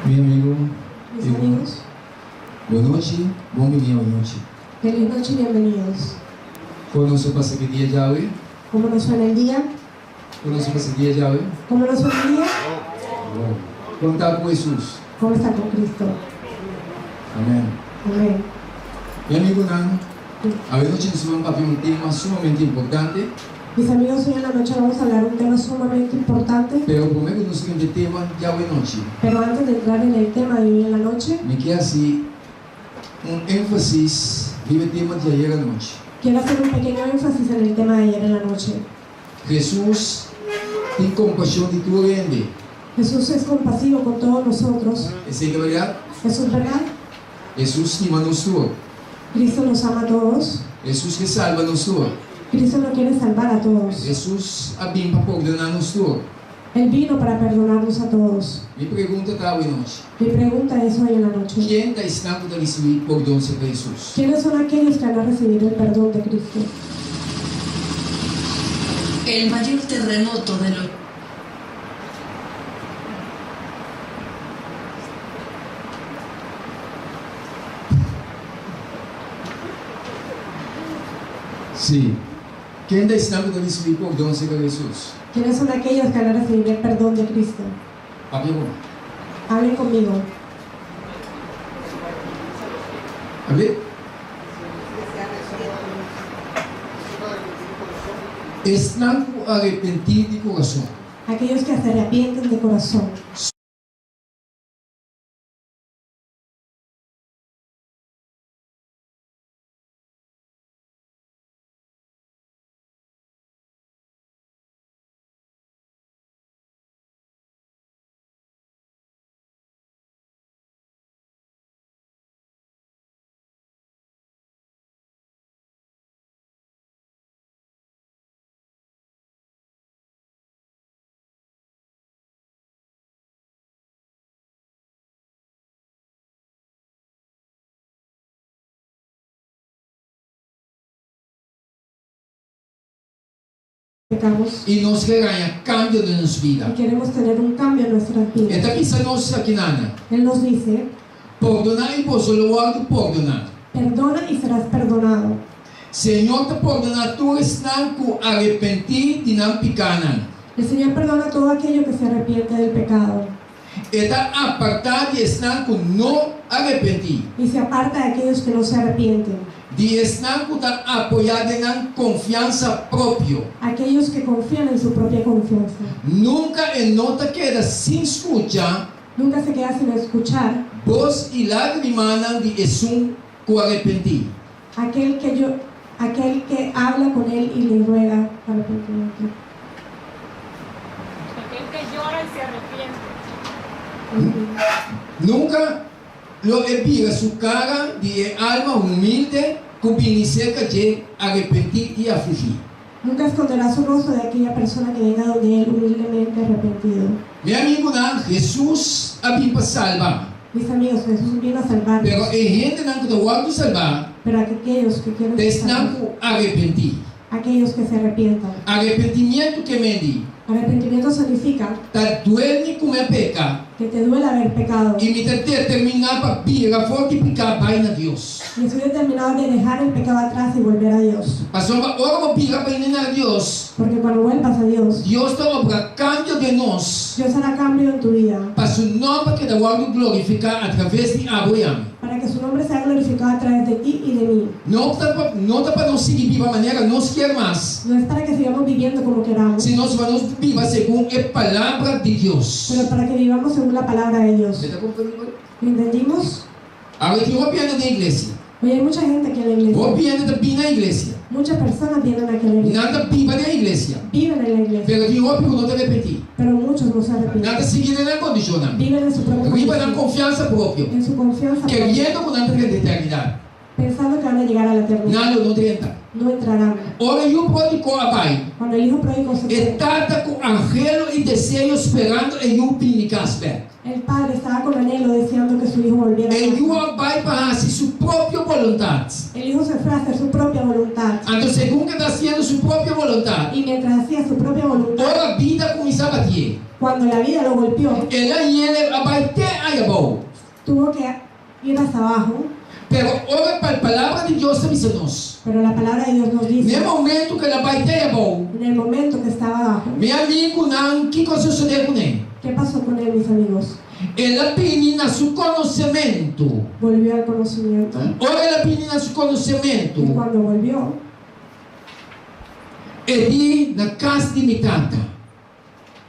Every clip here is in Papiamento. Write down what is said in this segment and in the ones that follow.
Mi amigo, Mis amigos, bon nochi, bon bini anochi. Feliz noche y bienvenidos. Kon nos a pasa e dia djawe? ¿Cómo nos fue en el día? Kon nos a pasa e dia djawe? ¿Cómo nos fue en el día? Bon. Kon ta ku Hesus? ¿Cómo está con Cristo? Amèn. Amén. Mi amigunan, awe nochi nos lo papia un tema sumamente importante. Mis amigos, hoy en la noche vamos a hablar un tema sumamente importante. Pero promé ku nos drenta e tema djawe nochi, Pero antes de entrar en el tema de hoy en la noche, mi ke hasi un énfasis riba e tema di ayera nochi. Quiero hacer un pequeño énfasis en el tema de ayer en la noche. Hesus tin kompashon di tur hende. Jesús es compasivo con todos nosotros. Esei ta bèrdat? ¿Eso es verdad? Hesus stima nos tur. Cristo nos ama a todos. Hesus ke salba nos tur. Cristo nos quiere salvar a todos. Hesus a bin pa pordoná nos tur. Él vino para perdonarnos a todos. Mi pregunta ta awe nochi. Mi pregunta es hoy en la noche. Ken ta esnan ku ta risibí pordon serka Hesus? ¿Quiénes son aquellos que van a recibir el perdón de Cristo? El mayor terremoto de los Sí. Ken ta esnan ku ta risibí pordon serka Hesus? ¿Quiénes son aquellos que van a recibir el perdón de Cristo? Papia ku mi. Hablen conmigo. Abe? Esnan ku arepentí di kurason. Aquellos que se arrepienten de corazón. Pecamos. I nos ke gaña kambio den nos bida. Y queremos tener un cambio en nuestras E vidas. ta bisa nos akinana. Él nos dice: Pordoná i boso lo wòrdu pordoná. Perdona y serás perdonado. Señor ta pordoná tur esnan ku arepentí di nan pikánan. El Señor perdona a todo aquello que se arrepiente del pecado. E ta apartá di esnan ku no arepentí. Y se aparta de aquellos que no se arrepienten. Di esnan ku ta apoyá den nan konfiansa propio. Aquellos que confían en su propia confianza. Nunka e no ta keda sin skucha. Nunca se queda sin escuchar. Bos i lágrimanan di esun ku arepentí. Aquel que yo, aquel que habla con él y le ruega arrepentimiento. Aquel que llora y se arrepiente. Nunka lo e bira su kara di e alma humilde ku bini serka dje arepentí i afligí. Nunca esconderá su rostro de aquella persona que venga donde él humildemente arrepentido. Mi amigunan, Hesus a bin pa salba. Mis amigos, Jesús vino a salvarnos. Pero e hendenan ku ta wòrdu salbá Pero aquellos que quieren ta ser esnan salvos, ku arepentí. aquellos que se arrepientan. Arepentimientu ke mendi? Arrepentimiento significa Ta duel mi ku mi a peka. que te duele haber pecado. I mi ta determiná pa bira for di piká bai na Dios. Y estoy determinado de dejar el pecado atrás y volver a Dios. Pasobra ora bo bira bai na Dios, Porque cuando vuelvas a Dios, Dios ta obra kambio den nos. Dios hará cambio en tu vida. Pa su nòmber keda wòrdu glorifiká atraves di abo i ami. Para que su nombre sea glorificado a través de ti y de mí. No ta pa no ta pa nos sigui biba manera nos kier mas. No es para que sigamos viviendo como queramos. Sino pa nos biba segun e Palabra di Dios. Pero para que vivamos según la palabra de Dios. Me ta komprendí bo? ¿Entendimos? Awe tin hopi hende den iglesia. Hoy hay mucha gente aquí en la iglesia. Hopi hende ta bini na iglesia. Muchas personas vienen aquí a la iglesia. Nan ta biba den iglesia. Viven en la iglesia. Pero tin hopi ku no ta repentí. Pero muchos no se arrepienten. Nan ta sigui den nan kondishonnan. Viven en su propia Riba nan condición. konfiansa propio. En su confianza propia. Keriendo ku nan ta drenta eternidat. Pensando que van a llegar a la eternidad. Nan lo no drenta. No entrarán. Ora e yu pródigo a bai, Cuando el hijo pródigo se e fue, tata ku anhelo i deseo sperando e yu bini kas bèk. el padre estaba con anhelo deseando que su hijo volviera. a E yu casa. a bai pa hasi su propio boluntat. El hijo se fue a hacer su propia voluntad. Anto segun ku e ta hasiendo su propio boluntat, Y mientras hacía su propia voluntad, ora bida kuminsá batié, cuando la vida lo golpeó, el a yele a bai te ayabou. tuvo que ir hasta abajo. Pero ora pa palabra di Dios ta bisa nos, Pero la palabra de Dios nos n'e dice, momento ku el a bai te ayabou, en el momento que estaba abajo, mi amigunan, kiko a sosodé kuné? ¿qué pasó con él, mis amigos? El a bini na su konosementu. Volvió al conocimiento. Ora el a bini na su konosementu, Y cuando volvió, e di, Na kas di mi tata.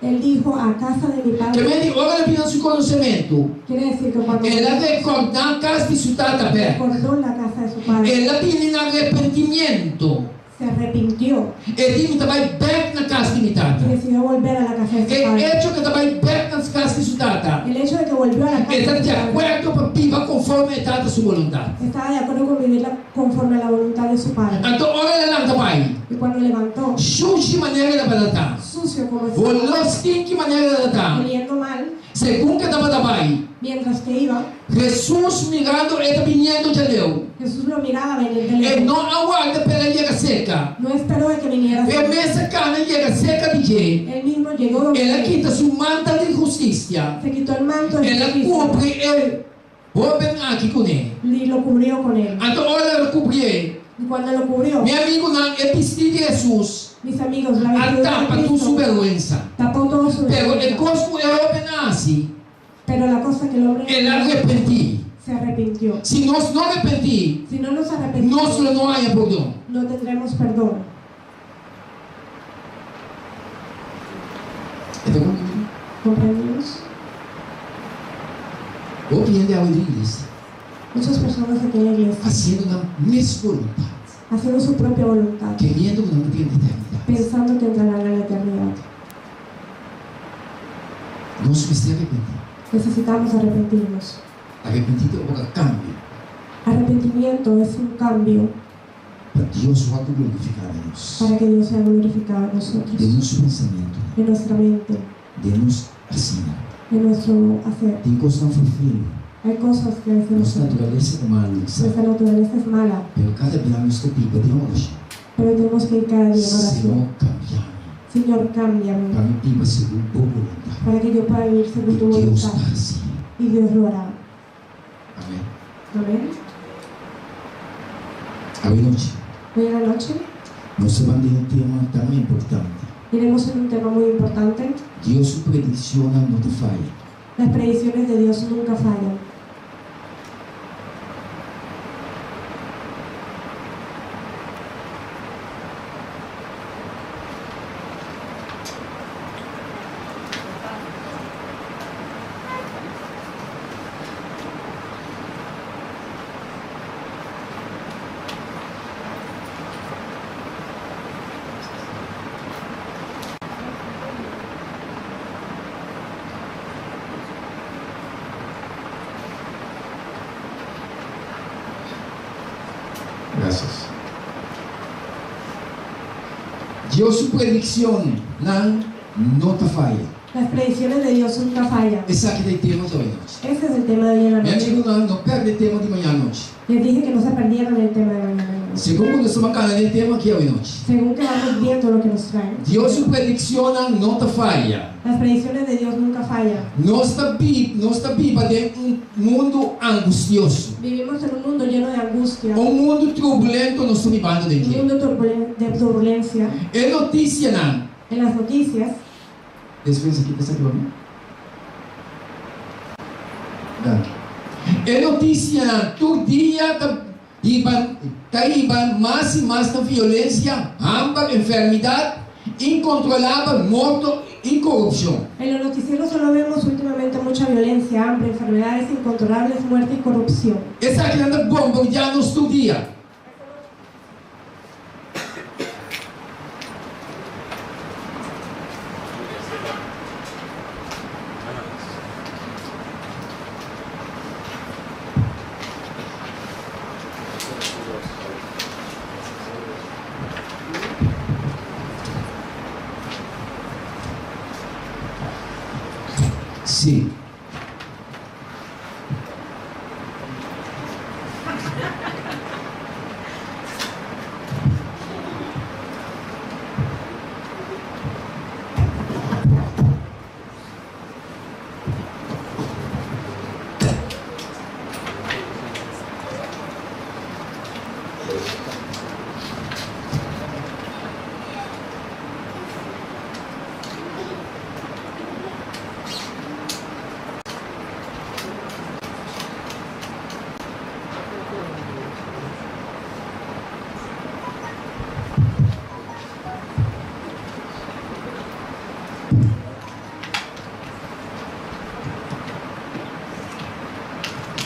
él dijo, a casa de mi Ke padre. men di ora el a bini na su konosementu, Quiere decir que cuando el a rekordá kas di su tata bèk. recordó la casa de su padre, El a bini na arrepentimiento. se arrepintió E di, Mi ta bai bèk na kas di mi tata. y decidió volver a la casa de su E padre. echo ku e ta bai bèk na kas di su tata, El hecho de que volvió a la casa e ta de di su padre, akuerdo pa biba konforme e tata su boluntat. estaba de acuerdo con vivir conforme a la voluntad de su padre. Anto ora el a lanta bai, Y cuando levantó, shushi manera el tabata ta, sucio como estaba, holó stinki manera el tabata ta, oliendo mal, segun ku e tabata bai, mientras que iba, Hesus mirando e ta biniendo djaleu. Jesús lo miraba venir de E lejos. no a warda p'el a yega serka. No esperó a que viniera. E mes a kana yega serka di dje. Él mismo llegó donde El a él. kita su mantel di hustisia. Se quitó el manto de El a justicia kubri e hóben aki kuné. y lo cubrió con él. Anto ora el a kubrié, Y cuando lo cubrió, mi amigunan, e bistí di Hesus mis amigos, la a vestidura tapa de tur su Cristo bèrgwensa. tapó todo su Pero e vergüenza. kos ku e hóben a hasi, Pero la cosa que el hombre el a arepentí. se arrepintió. Si nos no arepentí, Si no nos arrepentimos, nos lo no haña pordon. no tendremos perdón. E ta komprendí? ¿Comprendimos? Hopi hende awe den iglesia Muchas personas aquí en la iglesia hasiendo nan mes boluntat, haciendo su propia voluntad, keriendo ku nan ta drenta eternidat. pensando que entrarán a la eternidad. Nos mester arepentí. Necesitamos arrepentirnos. Arepentí ta ora kambio Arrepentimiento es un cambio pa Dios wòrdu glorifiká den nos, para que Dios sea glorificado en nosotros, den nos pensamentu, en nuestra mente, den nos asina. en nuestro hacer. Tin kosnan ferfelu. Hay cosas que hacemos. Nos naturalesa ta malu, sa. Nuestra naturaleza es mala, Pero kada bia nos ta biba den orashon. pero tenemos que ir cada día en oración. Señor, kambia mi. Señor, cámbiame Pa mi biba segun bo boluntat. para que yo pueda vivir según I tu Dios voluntad. ta hasi. Y Dios lo hará. Amèn. Amén. Awe nochi, Hoy en la noche nos ta ban den un tema tan importante. iremos en un tema muy importante. Dios su predikshonnan no ta faya. Las predicciones de Dios nunca fallan. Gracias. Dios su predikshonnan no ta faya. Las predicciones de Dios nunca fallan. Esaki ta e tema di awe nochi. Ese es el tema de hoy en la Mi noche. amigunan, no pèrdè e tema di mañana nochi. Les dije que no se perdieran el tema de mañana. Segun ku nos ta kana den e tema aki awe nochi. Según que vamos viendo lo que nos trae. Dios su predikshonnan no ta faya. Las predicciones de Dios nunca fallan. Nos ta bi, nos ta biba den un mundu angustioso. Vivimos en un mundo lleno de angustia, Un mundu turbulento nos ta bibando den un dje. mundo de turbulencia. E notisianan. En las noticias, Despues aki ta esaki pa mi. Danki. E notisianan tur dia ta hiba, ta hiba mas i mas na violensia, hamber, enfermidat inkontrolabel, morto i korupshon. En los noticieros solo vemos últimamente mucha violencia, hambre, enfermedades incontrolables, muerte y corrupción. Esakinan ta bombardiá nos tur dia. Sí.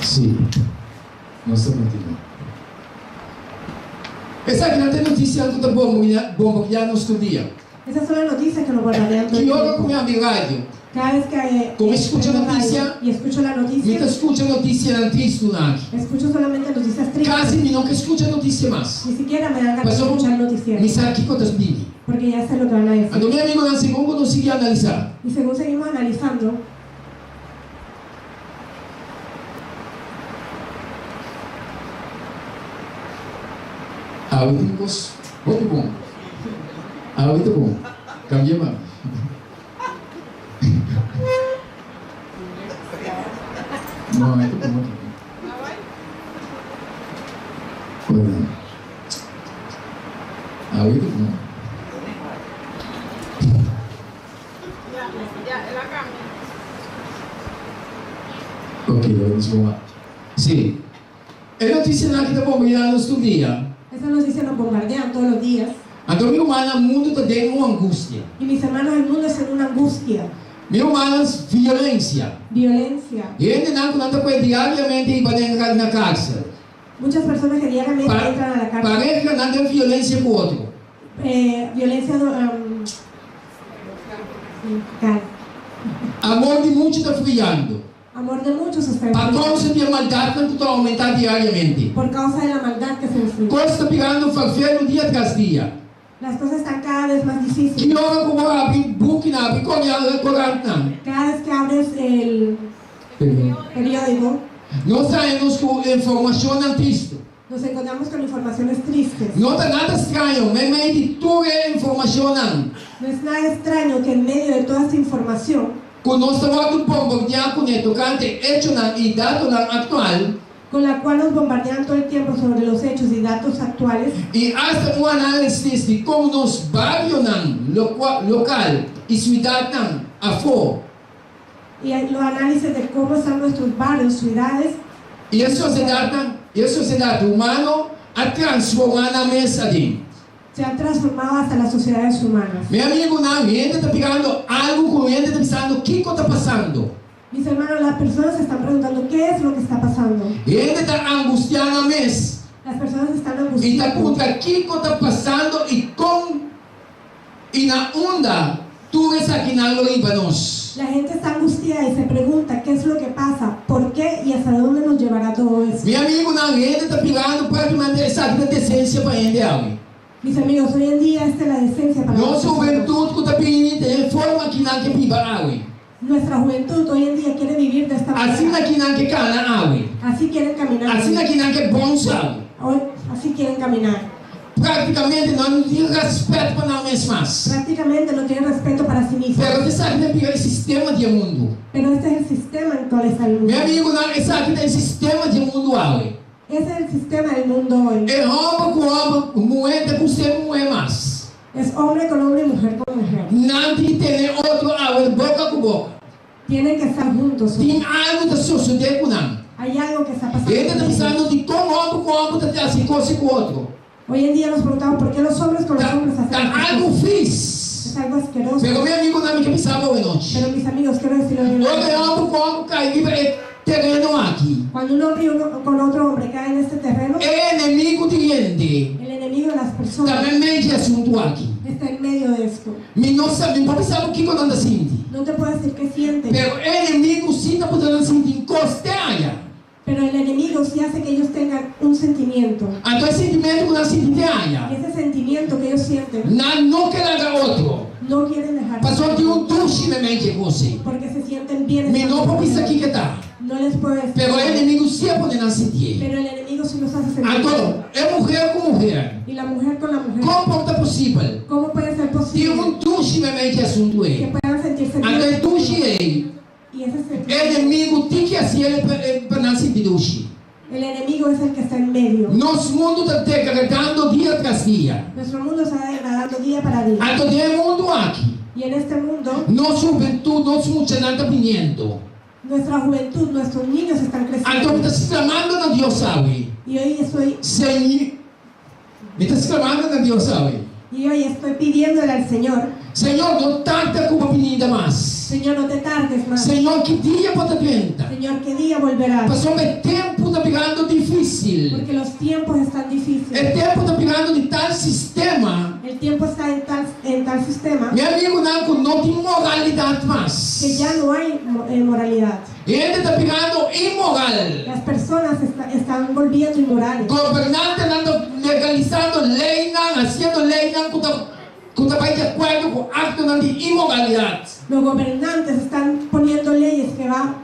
Sí, nos ta continua. Esakinan ta e noticianan cu ta bombardia nos tur dia. Esas son las noticias que nos bombardean todo Ki el ora tiempo. cu mi habri radio, Cada vez que cu mi scucha prendo radio noticia, y escucho la mi noticia, ta scucha noticianan tristunan aki. escucho solamente noticias Casi tristes. mi no ke scucha noticia mas. Ni siquiera me dan ganas de Pasobra escuchar mi noticiero, sa kico ta bini. porque ya sé lo que van a decir. Anto mi amigonan, segun cu nos sigui analisa. Y según seguimos analizando, Awe tin cos hopi bon. Awe ta bon. Cambia mami. No, e ta bon aki. Perdon. Awe ta bon. Ok, lo nos bon wak. Sí. E noticianan aki ta bombardeá nos tur dia. Esas noticias nos bombardean todos los días. Anto mi rumannan, mundu ta den un angustia. Y mis hermanos, el mundo está en una angustia. Mi rumannan, violencia. Violencia. Hendenan ku nan ta pue diariamente hiba den na cárcel. Muchas personas que diariamente entran a la cárcel. Parehanan den violencia ku otro. Violencia cal. Amor di muchu ta friando. Amor de muchos está Pa enfriando. causa di e maldadnan cu ta aumenta diariamente. Por causa de la maldad que se enfría. Cos ta birando farfelu dia tras dia. Las cosas están cada vez más Ki difíciles. ora cu bo habri bukinan, habri corantnan. Cada vez que abres el periódico. Nos ta haña nos cu informacionnan tristu. Nos encontramos con informaciones tristes. No ta nada straño, meimei di tur e informacionnan. No es nada extraño que en medio de toda esta información. Ku nos ta wòrdu bombardiá kuné tokante echonan i datonan aktual. Con la cual nos bombardean todo el tiempo sobre los hechos y datos actuales. I asta un análisis di kon nos barionan lokal i siudatnan afó. Y los análisis de cómo están nuestros barrios, ciudades. I e sosiedatnan, i e sosiedat humano a transformá nan mes aden. Se han transformado hasta las sociedades humanas. Mi amigunan, hende ta pirando algu ku hende ta bisando kiko ta pasando. Mis hermanos, las personas se están preguntando qué es lo que está pasando. Hende ta angustiá nan mes. Las personas están I ta angustiando. puntra kiko ta pasando i kon i na unda tur esakinan lo hiba nos. La gente está angustiada y se pregunta qué es lo que pasa, por qué y hasta dónde nos llevará todo esto. Mi amigunan, hende ta pirando prácticamente esaki ta desensia pa hende awe. Mis amigos, hoy en día esta es la decencia para Nos las personas. hubentud ku ta bini den e forma ki nan ke biba awe. Nuestra juventud hoy en día quiere vivir de esta manera. Asina ki nan ke kana awe. Así quieren caminar. Asina ki nan ke bonsa awe. Hoy, así quieren caminar. Prácticamente nan no tin respet pa nan mes mas. Prácticamente no tienen respeto para sí mismos. Pero esaki ta bira e sistema di e mundu. Pero este es el sistema en cual está el mundo. Mi amigunan, esaki ta e sistema di e mundu awe. Ese es el sistema del mundo hoy. E hòmber ku hòmber, muhé ta ku ser muhé mas. Es hombre con hombre y mujer con mujer. Nan tin tene otro awe boka ku boka. Tienen que estar juntos. Tin algu ta sosodé ku nan. Hay algo que está pasando. Hende ta bisando dikon hòmber ku hòmber ta hasi kos ku otro. Hoy en día nos preguntamos por qué los hombres con los hombres hacen Ta estas algu cosas. fis. Es algo asqueroso. Pero mi amigunan mi ke bisa bo awenochi. Pero mis amigos, quiero decirlo hoy en la Ora e noche. hòmber ku hòmber kai riba e tereno aki. Cuando un hombre y uno con otro hombre cae en este terreno, E enemigu di hende el enemigo de las ta personas meimei di asuntu aki. está en medio de esto. Mi no sa, mi no por bisa bo kiko nan ta sinti. No te puedo decir qué sienten. Pero e enemigu si ta pone nan sinti kos te aya. Pero el enemigo sí hace que ellos tengan un sentimiento. Anto e sintimentu ku nan sinti te aya. Y ese sentimiento que ellos sienten. Nan no ke laga otro. No quieren dejar. Pasobra tin un dushi meimei dje kos ei. Porque se sienten bien. Mi no por bisa estando kiko ta. No les puedo decir. Pero e enemigu sí a pone nan sintié. Pero el enemigo sí los hace sentir. Anto, e muher ku muher. Y la mujer con la mujer. Kon por ta posibel? ¿Cómo puede ser Tin posible un dushi meimei dje asuntu que ei. puedan sentirse Anto bien? e dushi ei, Y ese e sentimiento. enemigu tin ki hasié pa nan sinti dushi. El enemigo es el que está en medio. Nos mundu ta degradando dia tras dia. Nuestro mundo se va degradando día para día. Anto den e mundu aki, Y en este mundo, nos hubentut, nos muchanan ta biniendo. nuestra juventud, nuestros niños están Anto mi creciendo. ta sklamando na Dios awe, Y hoy estoy, Señor, mi ta sklamando na Dios awe, y hoy estoy pidiéndole al Señor, Señor, no tarda ku bo bininda mas. Señor, no te tardes más. Señor, ki dia bo ta drenta? Señor, ¿qué día volverás? Pasobra e tempu ta birando difísil. Porque los tiempos están E difíciles. tempu ta birando di tal sistema, El tiempo está en tal sistema mi amigunan, ku no tin moralidat mas. que ya no hay moralidad. Hende ta birando inmoral. Las personas están volviendo inmorales. Gobernantenan ta legalisando leynan, haciendo leynan ku ta ku ta bai di akuerdo ku aktonan di inmoralidat. Los gobernantes están poniendo leyes que van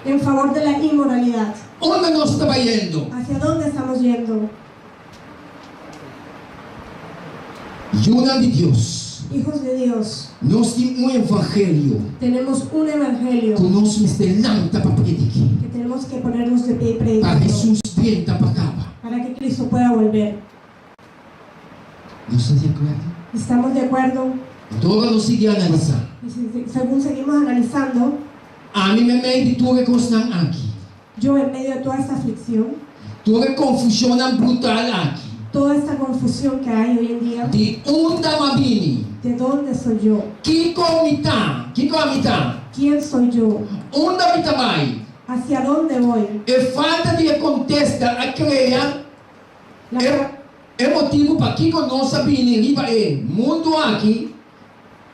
en favor de la inmoralidad. Unda nos ta bayendo? ¿Hacia dónde estamos yendo? Yunan di Dios. Hijos de Dios. Nos tin un evangelio. Tenemos un evangelio. Ku nos mester lanta pa prediki. Que tenemos que ponernos de pie y predicar. Pa Hesus drenta pa kaba. Para que Cristo pueda volver. Nos ta di akuerdo? ¿Estamos de acuerdo? Anto ora nos sigui analisá. Y según seguimos analizando, Ami meimei di tur e kosnan aki. Yo en medio de toda esta aflicción, Tur e konfushonnan brutal aki. Toda esta confusión que hay hoy en día, Di unda m'a bini? ¿De dónde soy yo? Kiko mi ta? Kiko ami ta? ¿Quién soy yo? Unda mi ta bai? ¿Hacia dónde voy? E falta di e kontesta a krea La e e motibu pakiko nos a bini riba e mundu aki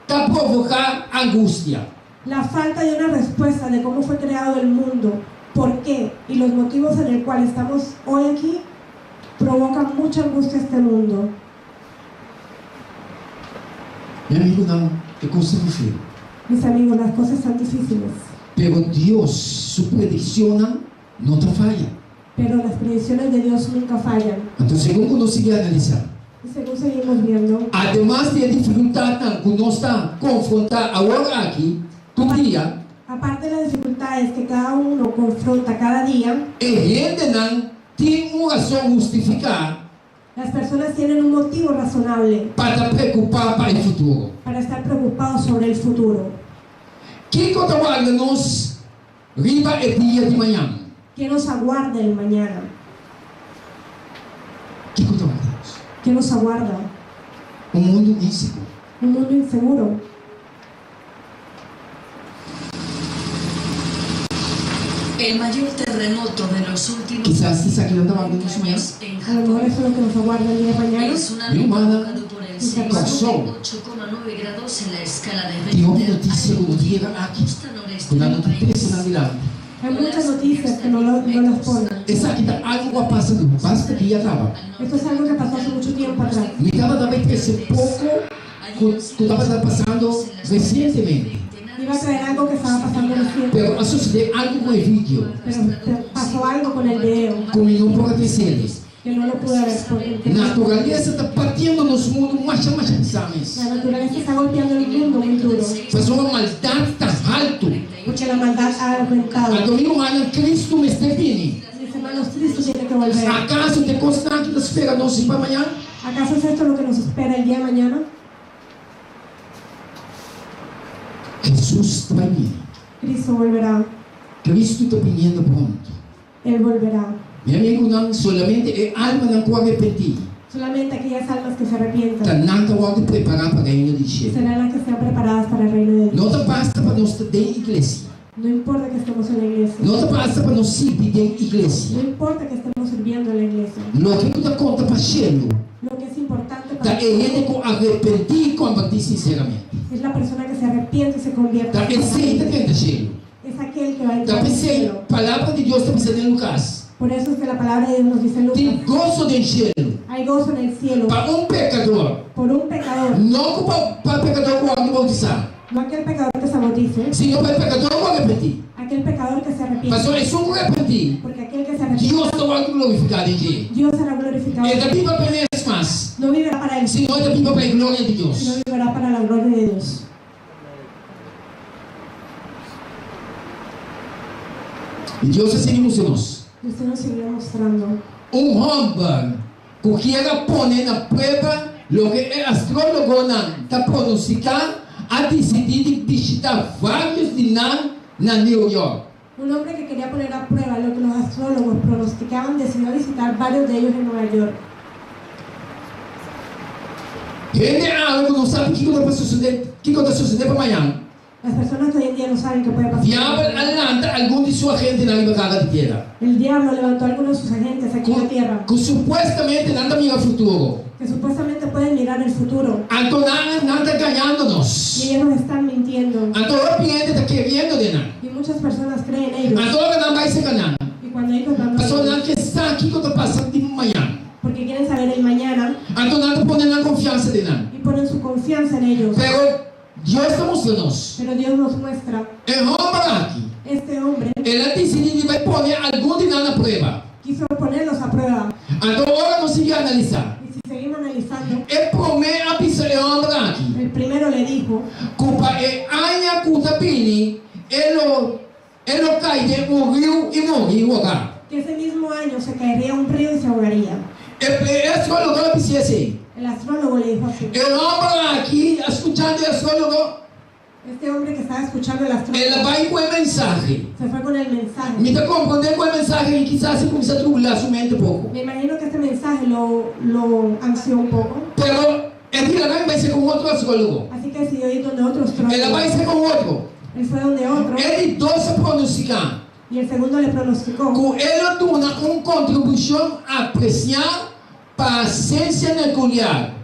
ta provoká angustia. La falta de una respuesta de cómo fue creado el mundo, por qué y los motivos en el cual estamos hoy aquí provoca mucha angustia a este mundo. Mi amigunan, e kos ta difícil. Mis amigos, las cosas están difíciles. Pero Dios su prediccionnan no ta faya. Pero las predicciones de Dios nunca fallan. Anto segun ku nos sigui analisá. Y según seguimos viendo. Ademas di e difikultatnan ku nos ta konfrontá awor aki, tur dia. Aparte de las dificultades que cada uno confronta cada día. E hendenan tin un rason hustifiká. Las personas tienen un motivo razonable. Pa ta preokupá pa e futuro. Para estar preocupados sobre el futuro. Kiko ta warda nos riba e dia di mañan? Qué nos aguarda el mañana? Kiko ta warda nos? Qué nos aguarda? Un mundu insigur. Un mundo inseguro. El mayor terremoto de los últimos Kisas esaki nan ta warda nos mañan? en A lo mejor Japón. eso es lo que nos aguarda el día de mañana. El tsunami Mi humana provocado por el Kòrsou. seísmo de 8,9 grados en la escala de Tin hopi Richter notisia ku no ta yega aki, costa noreste ku nan no del ta país. trese nan dilanti. Hay muchas noticias que no, lo, no las ponen. Esaki ta algu ku a pasa di basta dia kaba. Esto es algo que pasó hace mucho tiempo atrás. Mi tabata bai trese poko ku ku tabata pasando resientemente. Iba a traer algo que estaba pasando recién. Pero a sucedé algu ku e video. Pero pasó algo con el video. Ku mi no por a tresele. Que no lo pude haber podido. Naturalesa ta partiendo nos mundu masha masha pisá mes. La naturaleza está golpeando el mundo muy duro. Pasobra maldat ta haltu. Porque la maldad ha aumentado. Anto mi rumannan, Cristo mester bini. Mis hermanos, Cristo tiene que volver. Akaso ta e kosnan aki ta spera nos riba mañan? ¿Acaso es esto lo que nos espera el día de mañana? Hesus ta bai bini. Cristo volverá. Cristo ta biniendo pronto. Él volverá. Mi amigunan, solamente e almanan ku arepentí. Solamente aquellas almas que se arrepientan. Ta nan ta wòrdu prepará pa Reino di Shelu. Serán las que estén preparadas para el reino de Dios. No ta basta pa nos ta den iglesia. No importa que estemos en la iglesia. No ta basta pa nos sirbi den iglesia. No importa que estemos sirviendo en la iglesia. Loke ku ta konta pa shelu. Lo que es importante para Ta e hende ku arepentí i kombertí sinseramente. Es la persona que se arrepiente y se convierte. Ta esei ta drenta shelu. Es aquel que va a Ta entrar al p'esei cielo. Palabra di Dios ta bisa den Lukas. Por eso es que la palabra de Dios nos dice en Lucas, Tin goso den shelu hay gozo en el cielo pa un pekador, por un pecador, no ku pa pa e pekador ku wòrdu boutisá, no aquel pecador que se bautice, sino pa e pekador ku arepentí. aquel pecador que se arrepiente. Pasobra esun ku arepentí, Porque aquel que se arrepienta, Dios ta wòrdu glorifiká den dje. Dios será glorificado. E ta biba pa e mes mas, No vivirá para él, sino e ta biba pa e gloria di sino Dios. vivirá para la gloria de Dios. I Dios a sigui mustra nos. Dios nos siguió mostrando. Un hòmber ku kier a pone na prueba loke e astrólogonan ta pronostiká a disidí di bishitá vários di nan na New York. Un hombre que quería poner a prueba lo que los astrólogos pronosticaban decidió visitar varios de ellos en Nueva York. Hende awe ku no sabi kiko ta pa sosodé, kiko ta sosodé pa mañan. Las personas que hoy en día no saben qué puede pasar. Diabel a lanta algun di su agentenan riba kara di tera. El diablo levantó a algunos de sus agentes aquí en Ku, la tierra, ku supuestamente nan ta mira futuro. que supuestamente pueden mirar el futuro, Anto nan, nan ta gañando y nos. ellos nos están mintiendo. Anto hopi hende ta keriendo den nan. Y muchas personas creen en ellos. Anto ora nan bai serka nan, Y cuando ellos van pasobra nan ke sa kiko ta pasa di mañan. porque quieren saber el mañana Anto nan ta pone nan konfiansa den nan. y ponen su confianza en ellos. Pero Dios ta mustra nos. Pero Dios nos muestra, E hòmber aki, este hombre el a disidí di bai pone algun di nan na prueba. quiso ponerlos a prueba. Anto ora nos sigui analisá. Y si seguimos analizando, E promé a bisa e hòmber aki el primero le dijo ku pa e aña ku ta bini e lo e lo kai den un riu i muri hogá. que ese mismo año se caería a un río y se ahogaría. E e astrólogo a bis'é así. El astrólogo le dijo así. E hòmber aki a skuchando e astrólogo, Este hombre que estaba escuchando el el a astrólogo bai ku e mensahe. se fue con el mensaje. Mi ta komprondé ku e mensahe aki kisas a kuminsá trubulá su mente poko. Me imagino que este mensaje lo ansió un poco. Pero e di laga mi bai ser ku un otro astrólogo. Así que decidió ir donde otro El a astrólogo. bai ser ku un otro. Él fue donde otro E di dos a pronostiká y el segundo le pronosticó ku e lo duna un kontribushon apresiá pa siensia nukulear.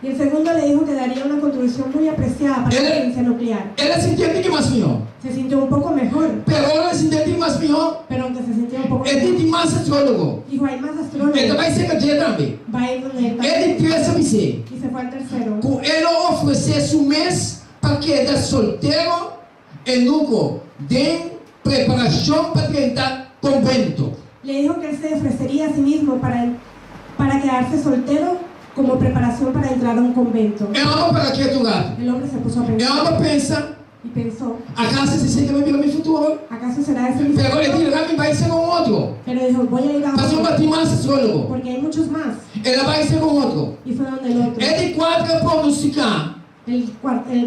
Y el segundo le dijo que daría una contribución muy apreciada para la Él- ciencia nuclear. El a sintié tiki mas mihó. Se sintió un poco mejor, Pero ora el a sintié tiki mas mihó, pero aunque se sintió un poco e mejor, tin mas astrólogo. dijo, hay más E ta astrólogos. bai serka dje tambe. Va a ir donde él E también. di tres a bis'é Y se fue al tercero. ku e lo ofresé su mes pa keda soltero enuko den preparashon pa drenta konvento. Le dijo que él se ofrecería a sí mismo para quedarse soltero como preparación para entrar a un convento. E hòmber para ketu un ratu. El hombre se puso a E pensar hòmber pensa, y pensó, Akaso esei ta bai bira mi futuro? ¿acaso será ese mi Pero e futuro? di, Laga mi bai serka un otro. Pero dijo, voy a ir a Pasobra otro, tin mas astrólogo. porque hay muchos más. El a bai serka un otro. Y fue donde el otro. E di kuater a pronostiká El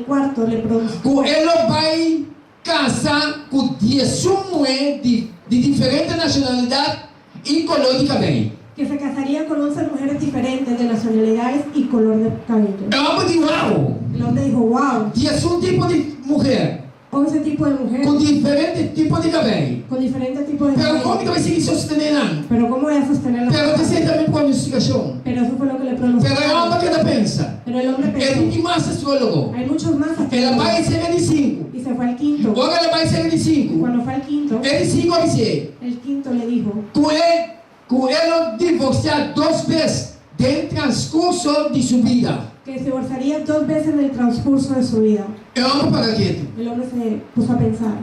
cuarto le pronosticó ku e lo bai kasa ku diesun muhé di di diferente nashonalidat i koló di kabei. que se casaría con 11 mujeres diferentes de nacionalidades y color de cabello. E hòmber di, Wow! El hombre dijo, wow, 11 tipo di muher 11 tipos de mujeres ku diferente tipo di kabei. con diferentes tipos de Pero kon mi cabello. ta bai sigui sostené nan? Pero ¿cómo voy a sostener la Pero esei ta mi pronostikashon. Pero eso fue lo que le Pero e pronosticaron. hòmber keda pensa, Pero el hombre E pensó, tin tin mas astrólogo. hay muchos más El a astrólogos. bai serka di sinku. Y se fue al quinto. Ora el a bai serka di sinku, Cuando fue al quinto, e di sinku a bis'é el quinto le dijo ku e ku e lo divorsiá dos bes den transkurso di su bida. que se divorciaría dos veces en el transcurso de su vida. E hòmber para ketu. El hombre se puso a pensar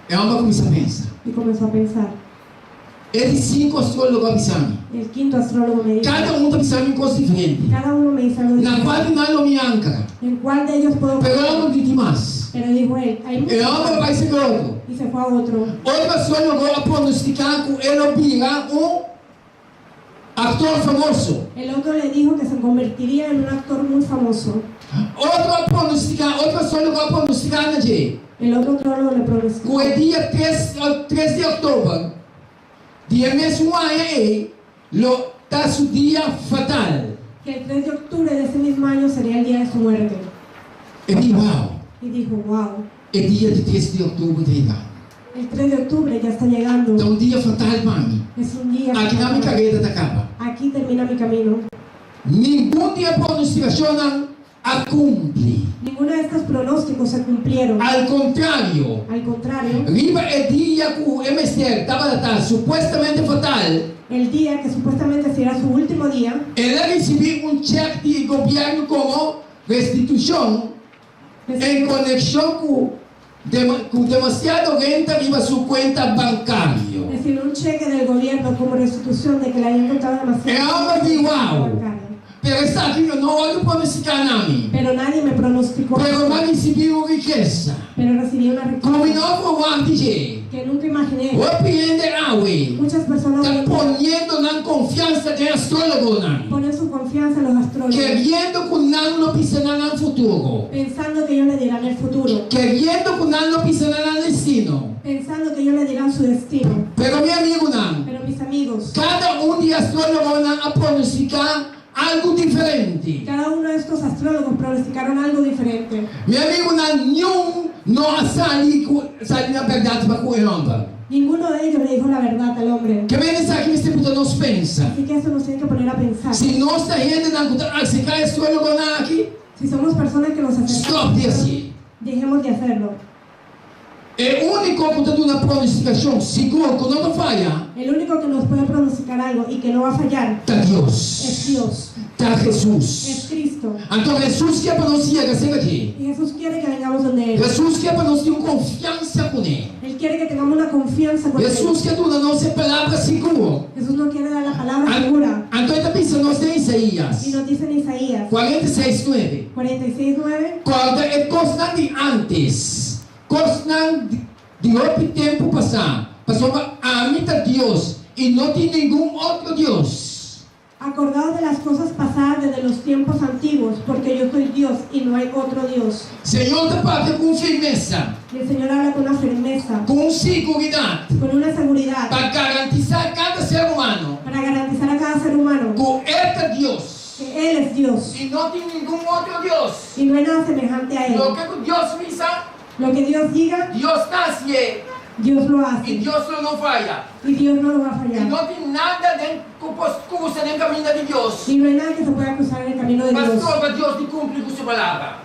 E hòmber kuminsá pensa. y comenzó a pensar. E di sinku astrólogo a bisa mi. El quinto astrólogo me dijo, Kada un ta bisa mi un kos diferente. cada uno me dice algo Na diferente. kual di nan lo mi ankra? ¿En cuál de ellos puedo Pero e confiar? hòmber di tin mas. Pero dijo él, hay E muchos. hòmber bai serka otro. Y se fue a otro. Otro astrólogo a pronostiká ku e lo bira un aktor famoso. El otro le dijo que se convertiría en un actor muy famoso. Otro a pronostiká, otro astrólogo a pronostiká na dje El otro astrólogo le pronosticó ku e dia tres, tres di òktober di e mesun aña ei lo ta su dia fatal. que el 3 de octubre de ese mismo año sería el día de su muerte. E di, Wow, Y dijo, wow, e dia di tres di òktober ta yegando. el 3 de octubre ya está llegando. Ta un dia fatal pa mi. Es un día. Aki nan mi fatal. karera ta kaba. Aquí termina mi camino. Ningun di e pronostikashonnan a kumpli. Ninguno de estos pronósticos pronósticos se cumplieron. Al kontrario, Al contrario, riba e dia ku e mester tabata supuestamente fatal, el día que supuestamente será su último día, el a risibí un chèk di gobièrnu komo restitushon en recibió, konekshon ku ku demasiado renta riba su kuenta bankario. recibió un cheque del gobierno como restitución de que le habían contado E demasiado hòmber di, Wow! bancario. Pero esaki no a wòrdu pronostiká na mi. Pero nadie me pronosticó, Pero m'a risibí un rikesa pero recibí una ku mi riqueza no a wak di dje. que nunca imaginé. Hopi hende awe Muchas personas ta hoy en día poniendo nan konfiansa den astrólogonan, ponen su confianza en los astrólogos, keriendo ku nan lo bisa nan nan futuro, pensando que ellos le dirán el futuro, keriendo ku nan lo bisa nan nan destino. pensando que ellos le dirán su destino. Pero mi amigunan, Pero mis amigos, kada un di astrólogonan a pronostiká algu diferente. cada uno de estos astrólogos pronosticaron algo diferente. Mi amigunan, niun no a sali ku sali na bèrdat pa ku e hòmber. Ninguno de ellos le dijo la verdad al hombre. Ke men esaki mester buta nos pensa. Así que eso nos tiene que poner a pensar. Si nos ta hendenan ku ta aserká e astrólogonan aki, Si somos personas que nos stòp acercamos, di hasié. dejemos de hacerlo. E úniko ku ta duna pronostikashon sigur ku no ta faya El único que nos puede pronosticar algo y que no va a fallar ta es Dios, Dios, ta Hesus. es Cristo. Anto Hesus ke pa nos yega serka dje. Y Jesús quiere que vengamos donde Él. Hesus ke pa nos tin un konfiansa kuné. Él quiere que tengamos una confianza con Él. Hesus ke duna nos e palabra sigur. Jesús nos quiere dar la palabra segura. Anto e ta bisa nos den Isaías Y nos dice en Isaías 46, 9. 46:9, Kòrda e kosnan di ántes, kosnan di hopi tempu pasá, pasobra ami ta Dios i no tin ningun otro Dios. Acordaos de las cosas pasadas desde los tiempos antiguos, porque yo soy Dios y no hay otro Dios. Señor ta papia ku un firmesa, Y el Señor habla con una firmeza, ku un siguridat, con una seguridad, pa garantisá kada ser humano para garantizar a cada ser humano ku E ta Dios que Él es Dios i no tin ningun otro Dios. y no hay nada semejante a Él. Loke ku Dios bisa, Lo que Dios diga, Dios ta hasié Dios lo i hace Dios lo no faya. y Dios no lo va a I fallar. no tin nada den ku por krusa den kaminda di Dios Y no hay nada que se pueda cruzar en el camino de pa Dios stroba Dios di kumpli ku su palabra.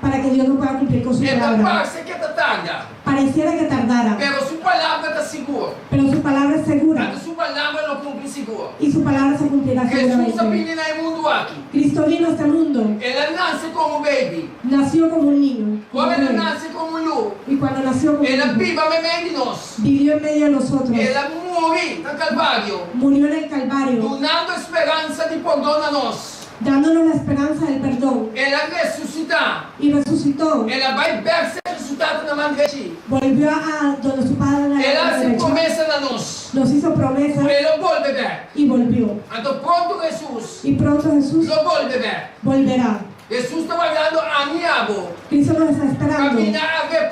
para que Dios no pueda cumplir con su E ta palabra. parse ke ta tarda, Pareciera que tardara, pero su palabra ta sigur. pero su palabra es segura Anto su palabra lo kumpli sigur. y su palabra se cumplirá Hesus a seguramente. bini na e mundu aki. Cristo vino a este mundo, El a nase komo baby. nació como un niño. como Ora un el a bebé. nase komo un yu, Y cuando nació como el a un niño, biba meimei di nos. vivió en medio de nosotros, El a muri na Kalvario, murió en el Calvario, dunando speransa di pordon na nos. dándonos la esperanza del perdón El a resusitá. y resucitó. El a bai bèk serka su Tata na man drechi. Volvió a donde su padre en la El a mano hasi derecha. promesa na nos. Nos hizo promesas Ku e lo bolbe bèk. y volvió. Anto pronto Hesus Y pronto Jesús lo bolbe bèk. volverá. Hesus ta wardando ami i abo Cristo nos está pa esperando bini na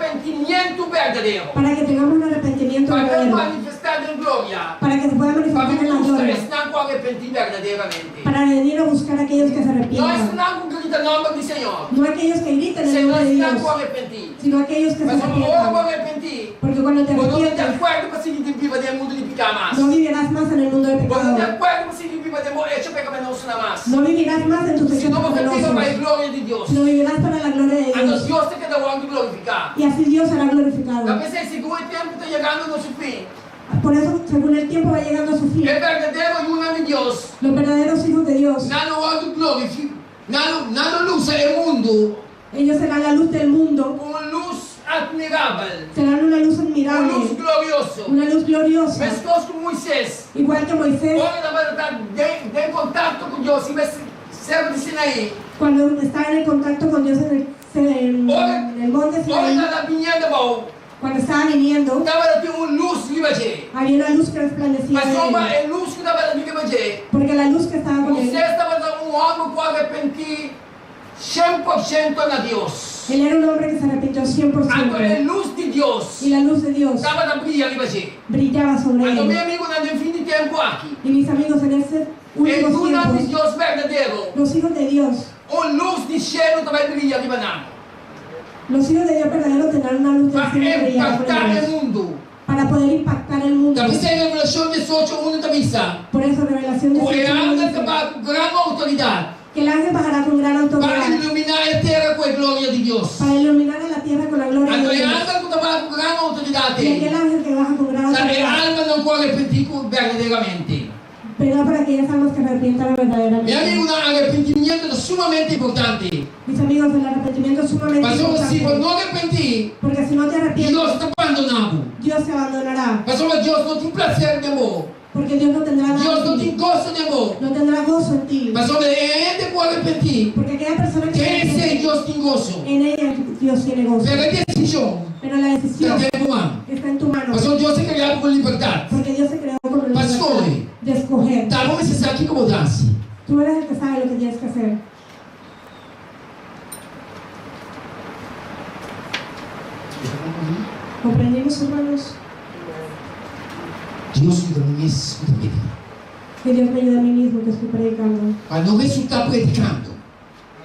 arepentimiento berdadero, para que tengamos un arrepentimiento pa verdadero, manifestá den gloria, para que se pueda pa manifestar bin en la buska gloria, esnan ku arepentí berdaderamente. para venir a buscar a aquellos que se No arrepientan, esnan ku grita nòmber di Señor, no aquellos que gritan el sino nombre de esnan Dios, ku arepentí. sino aquellos que se Pasobra ora bo arrepientan. arepentí, Porque cuando te bo no ta di arrepientes, akuerdo pa sigui biba den e mundu di piká mas. no vivirás más en el mundo de Bo no ta di pecado, akuerdo pa sigui biba den bo echo pekaminoso mas. no vivirás más en tus hechos Sino bo ta biba pa e pecaminosos, gloria di Dios. sino vivirás para la gloria de Anto Dios. Dios ta keda wòrdu glorifiká. Y así Dios será glorificado. Ta p'esei, segun e tempu ta yegando na su fin, Por eso, según el tiempo va llegando a su fin, e berdadero yunan di Dios, los verdaderos hijos de Dios, nan lo wòrdu glorifi, nan lo, nan lo lusa e mundu ellos serán la luz del mundo, ku un lus atmirabel, serán una luz un admirable, lus glorioso. una luz gloriosa, Meskos ku Moises, igual que Moisés ora e tabata den, den kontakto ku Dios riba e seru di Sinaí, cuando estaba en el contacto con Dios en el, en el monte ora e Sinaí, tabata biniendo abou, cuando estaba viniendo, tabata tin un lus riba dje. había una luz que resplandecía de Pasobra él, e lus ku tabata riba dje, porque la luz que estaba con él, Moisés tabata un hòmber ku a arepentí 100% na Dios. él era un hombre que se arrepintió Anto e 100%, lus di Dios y la luz de Dios tabata bria riba dje. brillaba sobre Anto mi él. amigunan den fin di tempu aki, Y mis amigos, en este e últimos yunan di tiempos, Dios berdadero, los hijos de Dios, un lus di shelu ta bai bria riba nan los hijos de Dios verdadero tendrán una luz del pa cielo que brillará sobre impactá e ellos, mundu. para poder impactar el mundo. Ta p'esei Revelashon 18, unu ta bisa Por eso Revelación ku e 18 angel dice ta papia ku gran outoridat. Que el ángel bajará con gran Pa autoridad iluminá e tera ku e gloria di Dios. para iluminar a la tierra con la gloria Anto de e Dios. angel ku ta baha ku gran outoridat Y ei, aquel ángel que baja con gran ta e autoridad, almanan ku a arepentí ku berdaderamente. ¿verdad? Para aquellas almas que arrepientan Mi verdaderamente. amigunan, arepentimiento ta sumamente importante. Mis amigos, el arrepentimiento es sumamente Pasobra si bo importante. no arepentí, Porque si no te arrepientes, Dios ta bandoná bo. Dios te abandonará. Pasobra Dios no tin plaser den bo. Porque Dios no tendrá nada Dios no en ti. tin goso den bo. No tendrá gozo en ti. Pasobra e hende ku arepentí, Porque aquella persona que se den esei arrepiente, Dios tin goso. en ella Dios tiene gozo. Pero e desishon Pero la ta decisión den bo man. está en tu mano. Pasobra Dios a krea bo ku libertat. Porque Dios se creó con la Pa libertad skohe. de escoger. Ta bo mester sa kiko bo ta hasi. Tú eres el que sabe lo que tienes que hacer. ¿Comprendimos, hermanos? Dios yuda mi mes ku ta prediká. Que Dios me ayude a mí mismo que estoy predicando. Pa no resultá predikando,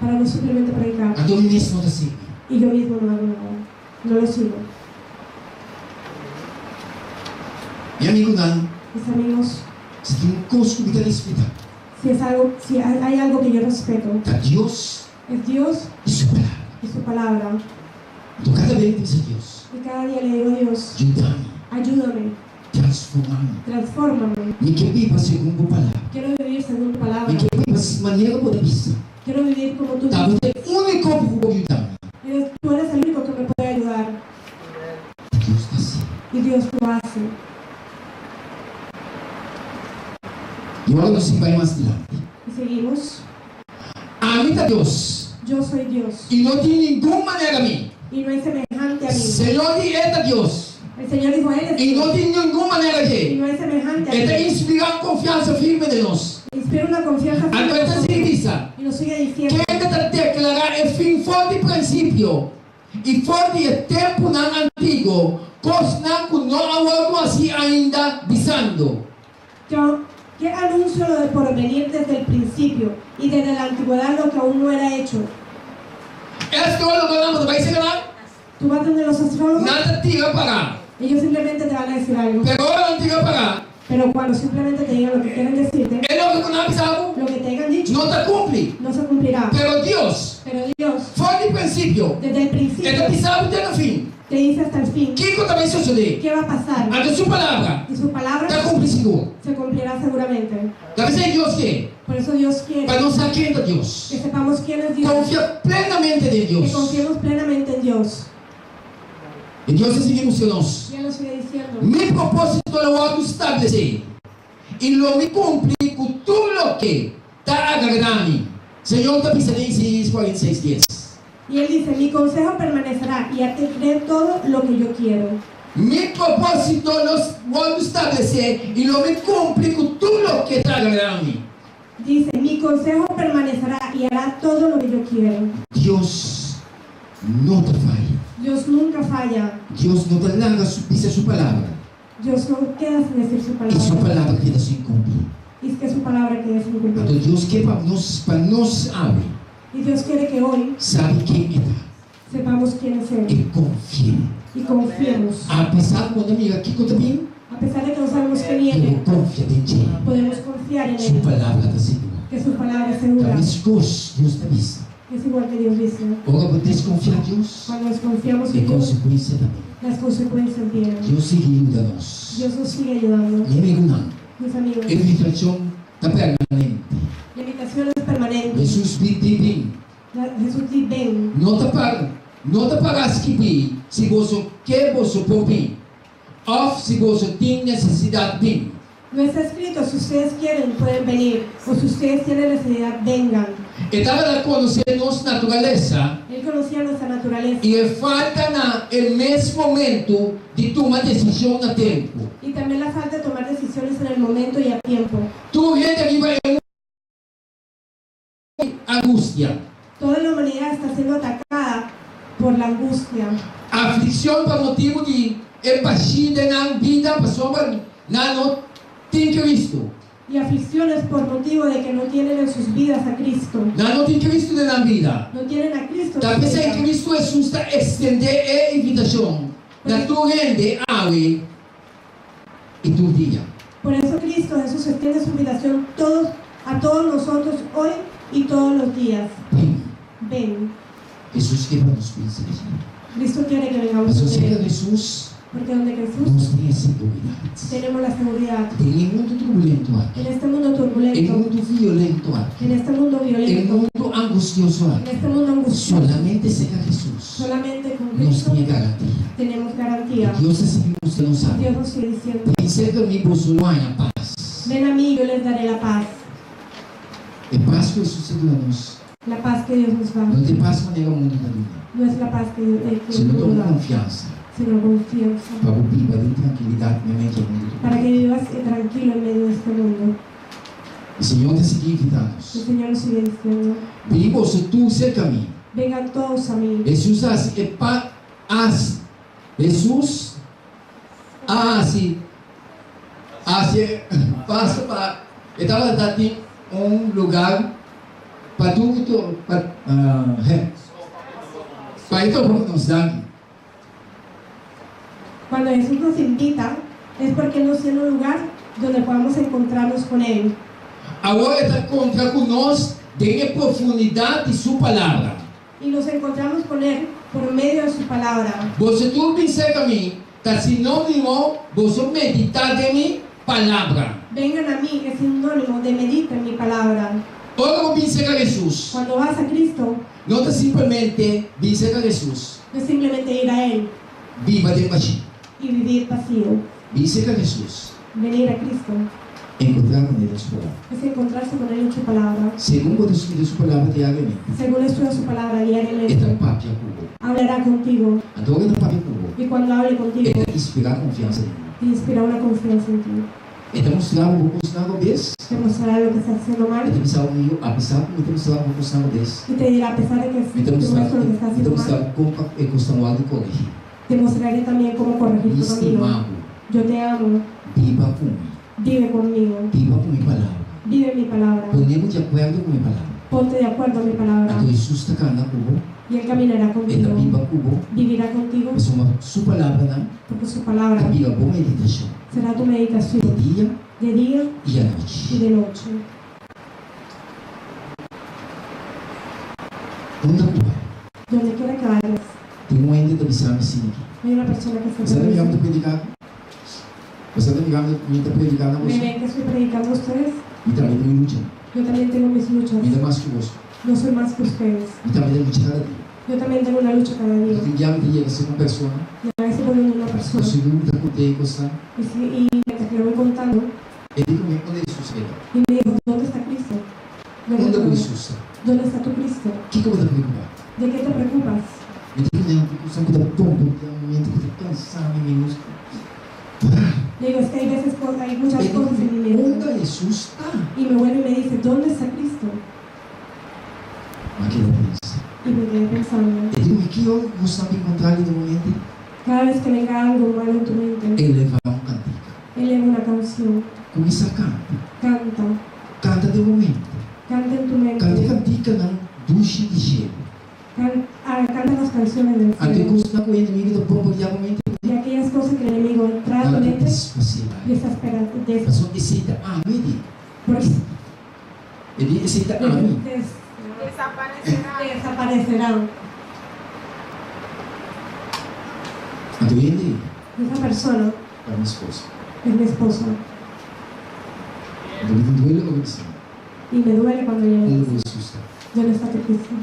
Para no simplemente predicar. anto mi mes no ta sigui. Y yo mismo no hago nada. No lo sigo. Mi amigunan, Mis amigos, si tin un kos ku mi ta respetá, si es algo, si hay hay algo que yo respeto, ta Dios es Dios i su Palabra. y su palabra. Anto kada bes mi ta bisa Dios, Y cada día le digo a Dios, yuda mi, ayúdame, transformá mi. transfórmame. Mi ke biba segun bo Palabra. Quiero vivir según tu palabra. Mi ke biba manera bo ta bisa. Quiero vivir como tú Ta bo dices. ta e úniko ku por yuda mi. Tú eres el único que me puede ayudar. Dios ta hasi. Y Dios lo hace. I ora nos sigui bai mas dilanti. Y seguimos. Ami ta Dios, Yo soy Dios. i no tin ningun manera mi. Y no hay semejante a mí. Señor di E ta Dios, El Señor dijo, Él es i no Dios. tin ningun manera Y dje. no hay semejante a E ta mí. inspirá un konfiansa firme den nos. Inspira una confianza firme Anto e en ta sigui nosotros. bisa, Y nos sigue diciendo, Kende ta deklará e fin for di prinsipio i for di e tempunan antiguo, kosnan ku no a wòrdu hasí ainda, bisando. Yo, que anuncio lo de porvenir desde el principio y desde la antigüedad lo que aún no era hecho. E astrólogonan bo ta bai sega nan? Tú vas donde los astrólogos, Nan ta tira pará. ellos simplemente te van a decir algo. Pero ora nan tira pará, Pero cuando simplemente te digan lo que quieren decirte, e loke ku nan a bisa bo lo que te hayan dicho no ta kumpli. no se cumplirá. Pero Dios, Pero Dios, for di prinsipio, desde el e ta principio, bisa bo te na fin te dice hasta el fin kiko ta bai sosodé. qué va a pasar. Anto su palabra Y su palabra ta kumpli sigur. se cumplirá seguramente. Ta p'esei Dios ke Por eso Dios quiere pa nos sa ken ta Dios. que sepamos quién es Dios, Konfia plenamente den que Dios. confiemos plenamente en Dios. I Dios a sigui mustra nos. Y Él nos sigue diciendo, Mi propósito lo wòrdu stablesé, i lo mi kumpli ku tur loke ta agradá mi. Señor ta bisa den Isaías 46, dies. y Él dice, mi consejo permanecerá y haré todo lo que yo quiero. Mi propósito lo wòrdu stablesé, i lo mi kumpli ku tur loke ta agradá mi. Dice, mi consejo permanecerá y hará todo lo que yo quiero. Dios no ta faya. Dios nunca falla. Dios no ta laga su bisa su palabra. Dios no queda sin decir su I su palabra. palabra keda sin kumpli. Y es que su palabra quede sin Anto cumplir. Dios ke pa nos pa nos awe Y Dios quiere que hoy sabi ken e ta sepamos quién es Él i konfi'é. y confiemos. Apesar ku no ta mira kiko ta bin, A pesar de que no sabemos qué viene, pero konfia den dje. podemos confiar en Su Él, palabra ta sigur. que su palabra es Ta segura. meskos Dios ta bisa. Es igual que Dios dice. Ora bo deskonfiá Dios, Cuando desconfiamos e en Dios, konsekuensia ta bin. las consecuencias vienen. Dios sigui yuda nos. Dios nos sigue ayudando. Mi amigunan, Mis amigos, e invitashon ta permanente. la invitación es permanente. Hesus di bin. Jesús dice, ven. No ta para, no ta para skibí si boso ke boso por bin, òf si boso tin nesesidat bin. No está escrito, si ustedes quieren, pueden venir. O si ustedes tienen necesidad, vengan. E tabata konosé nos naturalesa Él conocía nuestra naturaleza. i e falta na e mes momentu di tuma desishon na tempu. Y también la falta de tomar decisiones en el momento y a tiempo. Tur hende riba e mundu angustia. Toda la humanidad está siendo atacada por la angustia. Aflikshon pa motibu di e bashí den nan bida pasobra nan no tin Kristu. Y aflicciones por motivo de que no tienen en sus vidas a Cristo. Nan no tin Kristu den nan bida. No tienen a Cristo. en Ta su p'esei vida. Kristu Hesus ta ekstendé e invitashon na tur hende awe i tur dia. Por eso Cristo Jesús extiende su invitación todos, a todos nosotros hoy y todos los días. Bin. Ven. Hesus ke pa nos bin serka dje. Cristo quiere que vengamos Pasobra donde serka Él. Hesus Porque donde Jesús nos tin e seguridat. tenemos la seguridad. Den e mundu turbulento aki, En este mundo e turbulento, mundu violento aki, en este mundo e violento, mundu angustioso en aki, este mundo angustioso, solamente serka Hesus solamente con nos Cristo tin e garantia. tenemos garantía. Dios ta sigui mustra nos awe. Dios nos sigue diciendo, Bin serka mi boso lo haña pas. ven a mí y yo les daré la paz. E pas ku Hesus ta duna nos La paz que Dios nos da no ta e pas manera mundu ta duna, no es la paz que, que el sino ta mundo un da, konfiansa sino confianza. pa bo biba den trankilidat meimei di e mundu Para turbulento. que vivas tranquilo en medio de este mundo. E Señor ta sigui invitá El nos, Señor nos sigue diciendo, Bini boso tur serka mi. vengan todos a mí. Hesus a hasi e pa as Hesus a hasi hasi e paso pa e tabata tin un lugar pa tur to pa he pa e topa ku nos danki. Cuando Jesús nos invita, es porque nos tiene un lugar donde podamos encontrarnos con Él. Awor e ta kontra ku nos den e profundidat di su palabra. Y nos encontramos con Él por medio de su palabra. Boso tur bin serka mi, ta sinónimo boso meditá den mi palabra. Vengan a mí es sinónimo de medita en mi palabra. Ora bo bin serka Hesus, Cuando vas a Cristo, no ta simplemente bin serka Hesus, no es simplemente ir a Él biba den bashí. y vivir vacío. Bin serka Hesus, Venir a Cristo enkontrá ku El den su palabra. es encontrarse con Él en su palabra. Segun bo ta studia su palabra diariamente, Según estudia su palabra e ta diariamente, papia ku bo. hablará contigo. Anto ora e ta papia ku bo, Y cuando hable e contigo, ta inspirá konfiansa den bo. te inspira una confianza en ti. E ta mustra bo bo kosnan robes. Te mostrará lo que estás haciendo mal E ta bisa bo, Mi yu, apesar ku mi ta mustra bo kosnan robes, y te dirá, a pesar de que mi ta te mustra muestro lo que estás mi ta haciendo mustra mal, kon pa e kosnan wòrdu korigí. te mostraré también cómo corregir Mi tu camino. stima bo. Yo te amo, Biba ku mi. vive conmigo, Biba ku mi palabra. vive mi palabra, Pone bo di akuerdo ku mi palabra. ponte de acuerdo a mi palabra. Anto Hesus ta kana ku bo, Y Él caminará e ta contigo, biba ku bo, vivirá contigo, pasobra su palabranan porque su palabra ta bira bo meditashon será tu meditación di dia de día i y anochi. de noche. Unda ku bai? Donde quiera que vayas, Tin un hende ta bisa mi asina aki. hay una persona que Bo se sa ta te mira mi dice, ta prediká? Bo sa ta mira mi ta prediká na ¿me boso? ven que estoy predicando a ustedes? Mi tambe tin mi lucha. Yo también tengo mis luchas, Mi ta mas ku boso. no soy más que ustedes. Mi tambe ta lucha kada dia. Yo también tengo una lucha cada día. Mi tin dia mi ta yega ser un persona, Y a veces voy donde una ku persona sigur mi ta kont'é e kosnan, y, si- y mientras que le voy contando, e di ku mi, Unda Hesus keda? y me dijo, ¿dónde está Cristo? ¿Dónde Unda ku está, Hesus ta? ¿Dónde está tu Cristo? Kiko bo ta preokupá? ¿De qué te preocupas? Mi ta kende tin kosnan ku ta bombardiá mi mente, ku ta kansa mi, mi no Le digo, es que hay veces hay muchas E di ku cosas en mi mi, mente. Unda Hesus ta? Y me vuelve y me dice, ¿dónde está Cristo? Mi a keda pensa. Y me quedé pensando, E di ku mi, Ki ora ku kosnan bin kontra li den bo mente? cada vez que venga algo malo en tu mente, Elevá un kantika. eleva una canción, Kuminsá kanta. canta, Kanta den bo mente. canta en tu Kanta e mente, kantikanan dushi di shelu. canta las canciones del Anto e cielo. kosnan ku e enemigu ta bombardiá bo mente, Y aquellas cosas que el enemigo trae a tu nan ta mente, desfasé bai. desespera, Pasobra esei ta ami di. porque E di esei ta ami. Desaparecerá. desaparecerán. Anto hende Esa persona ta mi esposa. es mi esposa Anto mi tin duele ora bisa. y me duele cuando ella me Unda dice, bo Hesus ta? ¿dónde está tu Cristo?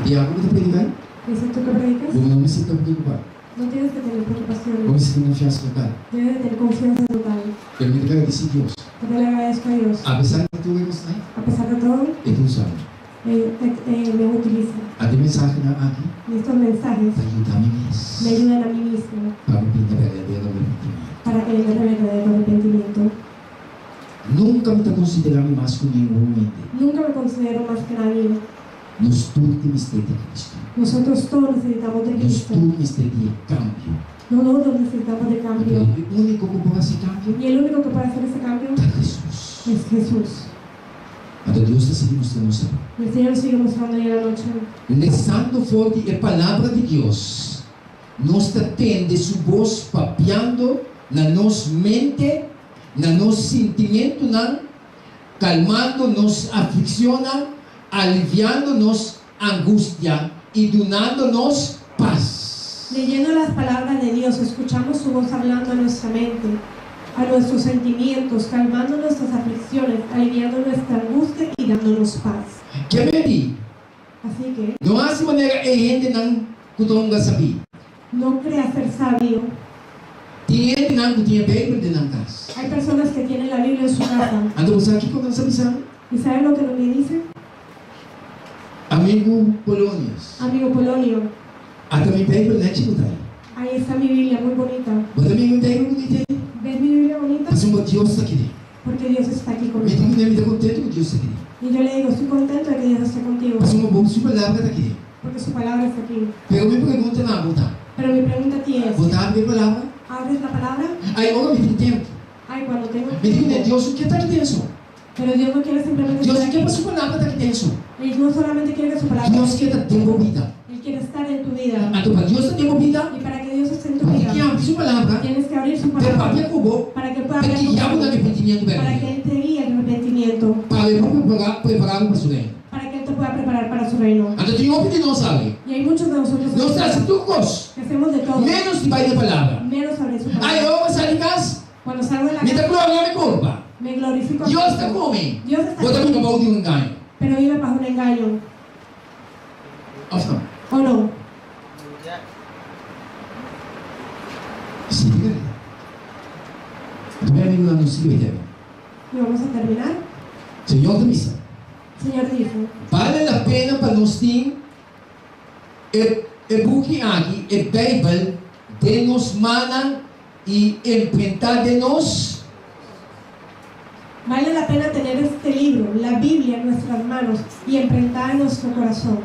E di, Abo ku ta prediká? Dice, ¿tú qué predicas? Bo no mester ta preokupá. No tienes que tener Bo preocupaciones, mester tin konfiansa total. debes de tener confianza total. Pero mi ta gradisí Dios. Pero le agradezco a Dios. Apesar di tur e kosnan ei, A pesar de todo, e ta usa mi. me utiliza. Anto e mensahenan aki Y estos mensajes ta yuda mi mes me ayudan a mí mismo pa mi bini berdadero arrepentimiento. para que venga el verdadero arrepentimiento. Nunka mi ta konsiderá mi mas ku ningun hende. Nunca me considero más que nadie. Nos tur tin mester di Cristo. Nosotros todos necesitamos de Nos Cristo. tur mester di e kambio. Nosotros necesitamos de cambio. Pero e úniko ku por hasi e kambio Y el único que puede hacer ese cambio ta Hesus. es Jesús. Anto Dios ta sigui mustra nos awe. El Señor nos sigue mostrando hoy en la noche. Lesando for di e Palabra di Dios, nos ta tende su bos papiando na nos mente. na nos sintimentunan, kalmando nos aflikshonnan, aliviando nos angustia i dunando nos pas. Leyendo las palabras de Dios, escuchamos su voz hablando a nuestra mente, a nuestros sentimientos, calmando nuestras aflicciones, aliviando nuestra angustia y dándonos paz. Ke men di? Así que No hasi manera e hendenan ku ta hunga sabí. no creas ser sabio. Tin hendenan ku tin e Beibel den nan kas. Hay personas que tienen la Biblia en su casa. Anto bo sa kiko nan sa bisa? ¿Y saben lo que me dicen? Amigu Polonius. Amigo Polonio, Ata mi Beibel nèchi ku ta ei. ahí está mi Biblia, muy bonita. Bo ta mira mi Beibel bunita ei? ¿Ves mi Biblia bonita? Pasobra Dios ta kere. Porque Dios está aquí Mi conmigo. di kuné mi ta kontentu ku Dios ta kere. Y yo le digo, estoy contento de que Dios esté contigo, Pasobra bo su palabra ta kere. porque su palabra está aquí. Pero mi pregunta na bo ta, Pero mi pregunta a ti es, bo ta habri e palabra? ¿abres la palabra? Ai, ora mi tin tempu. Ay, cuando tengo Mi di kuné tiempo. Dios no ke ta aki den so. Pero Dios no quiere simplemente Dios estar no ke aquí. pa su palabra ta aki den so. Él no solamente quiere que su palabra Dios ke ta den bo bida. Él quiere estar en tu vida. Anto pa Dios ta den bo bida, Y para que Dios esté en tu bo tin vida, ke habri su palabra, tienes que abrir su p'e palabra papia ku bo, para que pueda p'e hablar guia bo na contigo, arrepentimiento para que berdadero. Él te guíe al arrepentimiento, Pa e por prepará, prepará bo pa su reino. para que Él te pueda preparar para su reino. Anto tin hopi di nos awe. Y hay muchos de nosotros Nos ta hasi tur kos, que hacemos de todo, ménos di bai den palabra. menos abrir su Ai, palabra. ora sali kas, Cuando salgo de la mi ta casa, gloria mi kurpa. me glorifico. a mí Dios ta mismo. ku mi. Dios está Bo ta biba conmigo, bou di un engaño. pero vive bajo un engaño. Òf no? ¿O no? Sí, di bèrdat. Anto mi amigunan nos sigui bai terminá. Y vamos a terminar. Señor ta bisa. Señor dijo, Bale la pena pa nos tin e e buki aki, e Beibel, den nos mannan i enfrentá den nos. Vale la pena tener este libro, la Biblia, en nuestras manos y enfrentar en nuestro corazón.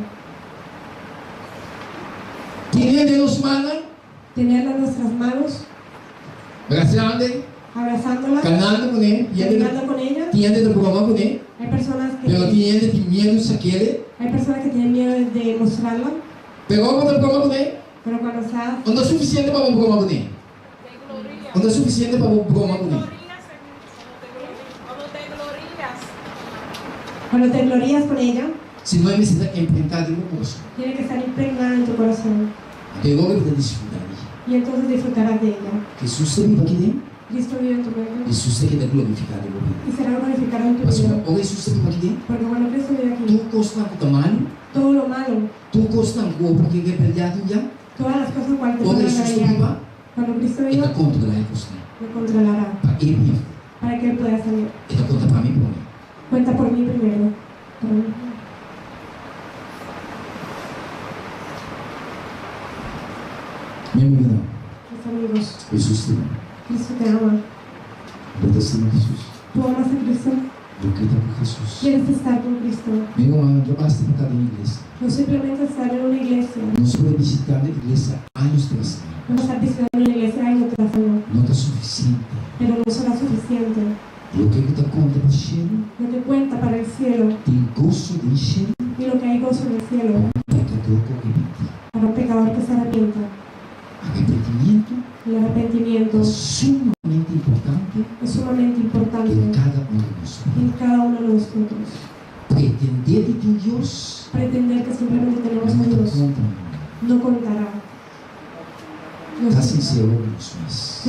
Tin'é den nos mannan. Tenerla en nuestras manos, Brazand'e, abrazándola, kanando kuné, tin hende caminando con ella. tin hende ta broma kuné, Hay personas que, pero tin hende tin miedu sak'é. hay personas que tienen miedo de mostrarla, Pero ora bo ta broma kuné, pero cuando estás no ta sufisiente pa bo broma kuné. No ta sufisiente pa bo broma kuné. Cuando te glorías con ella, Sino e mester ta imprentá den bo kurason. tiene que estar impregnada en tu corazón. Anto e ora bo ta disfrutá di. Y entonces disfrutarás de ella. Hesus ta biba aki den. Cristo vive en tu medio Hesus ta keda glorifiká den bo bida. y será glorificado en tu Pasobra vida. ora Hesus ta biba aki den, Porque cuando Cristo vive aquí, tur kosnan ku ta malu, todo lo malo, tur kosnan ku bo por ke rebeldiá den ya, todas las cosas cuales te ora van a Hesus ta rebellar, biba, cuando Cristo e viva, ta kontrolá e kosnan. me controlará Pa e biba. para que Él pueda salir. E ta konta pa mi promé. Cuenta por mí primero. Por mí. Mi amigunan, Mis amigos, Hesus stima. Cristo te ama. Bo ta stima Hesus? ¿Tú amas a Cristo? Bo ke ta ku Hesus? ¿Quieres estar con Cristo? Mi ruman, no basta pa ta den iglesia. No simplemente estar en una iglesia. Nos por bishitando iglesia años tras años. No estar visitando una iglesia año tras año. No ta sufisiente. Pero no será suficiente. Loke ku ta konta pa shelu. Lo que cuenta para el cielo. Tin goso den shelu. Y lo que hay gozo en el cielo. Pa un pekador ku arepentí. Para un pecador que se arrepienta. Arrepentimiento. El arrepentimiento. Ta sumamente importante. Es sumamente importante. Den kada un di nos. En cada uno de nosotros. Pretendé di tin Dios. Pretender que simplemente tenemos No a ta Dios. konta. No contará. Ta sinsero ku nos mes.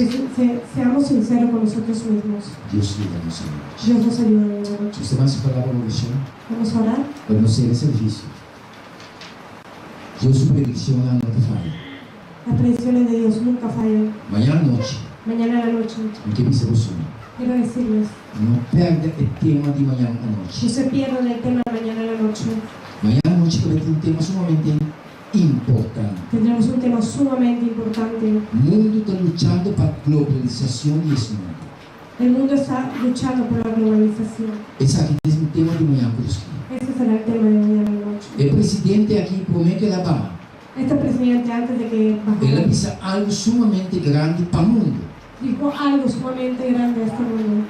Seamos sinceros con nosotros mismos. Dios yuda nos anochi. Dios nos ayuda en la noche. Nos ta basa palabra orashon. Vamos a orar. Pa nos sera e servicio. Dios su prediccionnan no ta faya. Las predicciones de Dios nunca fallan. Mañana anochi. Mañana en la noche. Mi ke bisa boso. Quiero decirles. No perde e tema di mañana anochi. No se pierdan el tema de mañana en la noche. Mañana anochi ta bai tin un tema sumamente importante. Tendremos un tema sumamente importante. Mundo ta luchando pa globalisacion di es mundo. El mundo está luchando por la globalización. Esaki ta un tema di mañana ku Dios kier. Ese será el tema de mañana en la noche. E presidente aki prome ku el a baha. Este presidente antes de que bajara. El a bisa algo sumamente grandi pa mundo. Dijo algo sumamente grande a este mundo.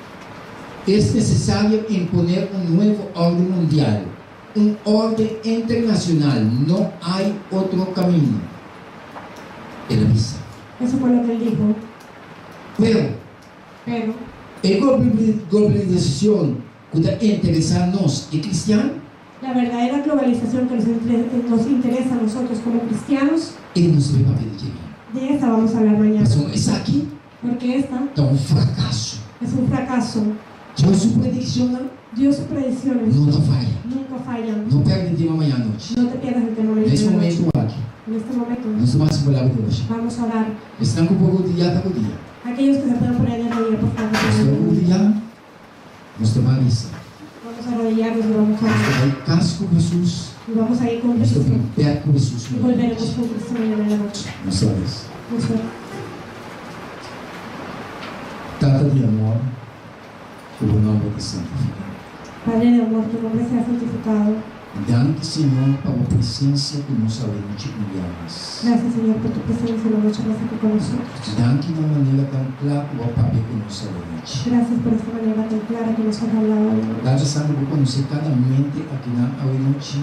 Es necesario imponer un nuevo orden mundial, un orden internacional. No hay otro camino. El a bisa. Eso fue lo que él dijo. Pero. Pero. E globalisashon ku ta interesá nos e kristian. La verdadera globalización que nos interesa a nosotros como cristianos. E nos ta bai papia di dje. De esa vamos a hablar mañana. Pasobra esaki. Porque esta. Ta un frakaso. Es un fracaso. Dios su predikshonnan. Dios su predicciones. No ta faya. Nunca fallan. No pèrdè tema mañana anochi. No te pierdas el tema mañana Na es en la noche. momentu aki. En este momento. Nos ta hasi palabra di orashon. Vamos a orar. Esnan ku por rudiá ta rudiá. Aquellos que se puedan poner de rodilla, por favor, Nos ta pongan de rodilla. rudiá, nos ta ban resa. Vamos a arrodillarnos y vamos a Nos orar. ta bai kas ku Hesus. Y vamos a ir con Nos ta Cristo. bin bèk ku Hesus Y mañana volveremos anochi. con Cristo mañana en la noche. Nos ta resa. Nos ora. Tata di amor, ku bo nòmber ta santifiká. Padre de amor, tu nombre sea santificado. Danki Señor pa bo presencia cu nos awe nochi un bia mas. Gracias Señor por tu presencia una noche más aquí con nosotros. Danki na un manera tan cla cu bo a papia cu nos awe nochi. Gracias por esta manera tan clara que nos has hablado hoy en la Tata noche. Santo bo conoce cada mente akinan awe nochi.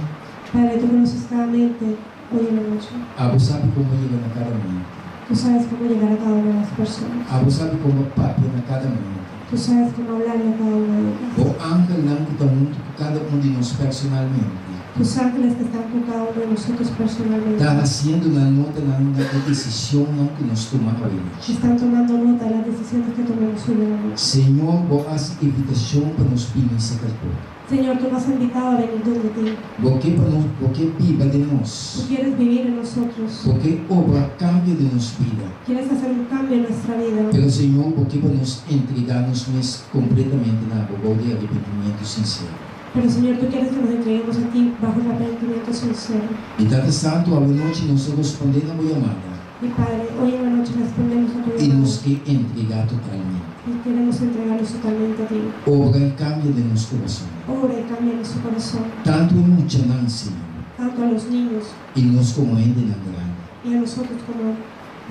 Padre, tú conoces cada mente hoy en la noche. Abo sabi con bo yega na cada mente. Tú sabes cómo llegar a cada una de las personas. Abo sabi con bo papia na cada mente. Tú sabes cómo hablarle a cada una de ellas. Bo angelnan ku ta huntu ku kada un di nos personalmente. Tus ángeles que están con cada uno de nosotros personalmente. Ta hasiendo nan notanan na e desishonnan ku nos tuma awe nochi. Están tomando nota de las decisiones que tomemos hoy en la noche. Señor, bo hasi invitashon pa nos bini serka bo. Señor, tú nos has invitado a venir donde ti. Bo ke pa nos, bo ke biba den nos. Tú quieres vivir en nosotros. Bo ke obra kambio den nos bida. Quieres hacer un cambio en nuestra vida. Pero Señor, bo ke pa nos entregá nos mes kompletamente na bo bou di arepentimiento sinsero. Pero Señor, tú quieres que nos entreguemos a ti bajo el arrepentimiento sincero. I Tata Santu, awe nochi nos ta rospondé na bo yamada. Y Padre, hoy en la noche respondemos a tu I llamado. nos ke entregá totalmente. Y queremos entregarnos totalmente a ti. Obra i kambia den nos kurason. Obra y cambia nuestro corazón. Tantu e muchanan, Señor. Tanto a los niños. I nos komo hendenan grandi. Y a nosotros como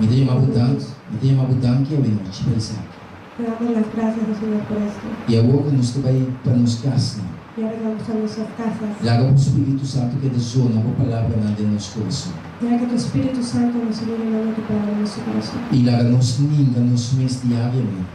Mi ta yama bo danki, mi ta yama bo danki awe nochi pa esaki. Te damos las gracias, oh Señor, por esto. I awor ku nos ta bai pa nos kasnan. Y ahora que vamos a nuestras casas. Laga bo Spiritu Santu keda zona bo palabranan den nos kurason. Deja que tu Espíritu Santo nos siga llenando tu palabra en nuestro corazón. I laga nos ninga nos mes diariamente.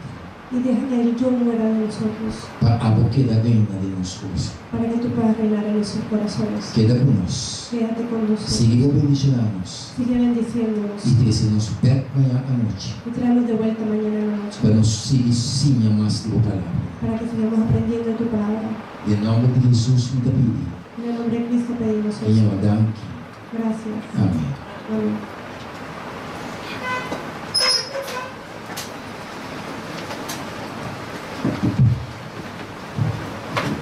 Y deja que el yo muera de nosotros. Pa abo keda reina den nos kurason. Para que tú puedas reinar en nuestros corazones. Keda ku nos. Quédate con nosotros. Sigui bo bendishoná nos. Sigue bendiciéndonos. I trese nos bèk mañan anochi. Y tráenos de vuelta mañana en la noche. Pa nos sigui siña mas di bo palabra. Para que sigamos aprendiendo de tu palabra. Den nòmber di Hesus mi ta pidi. En el nombre de Cristo pedimos Mi esto. yama danki. Gracias. Amèn. Amén.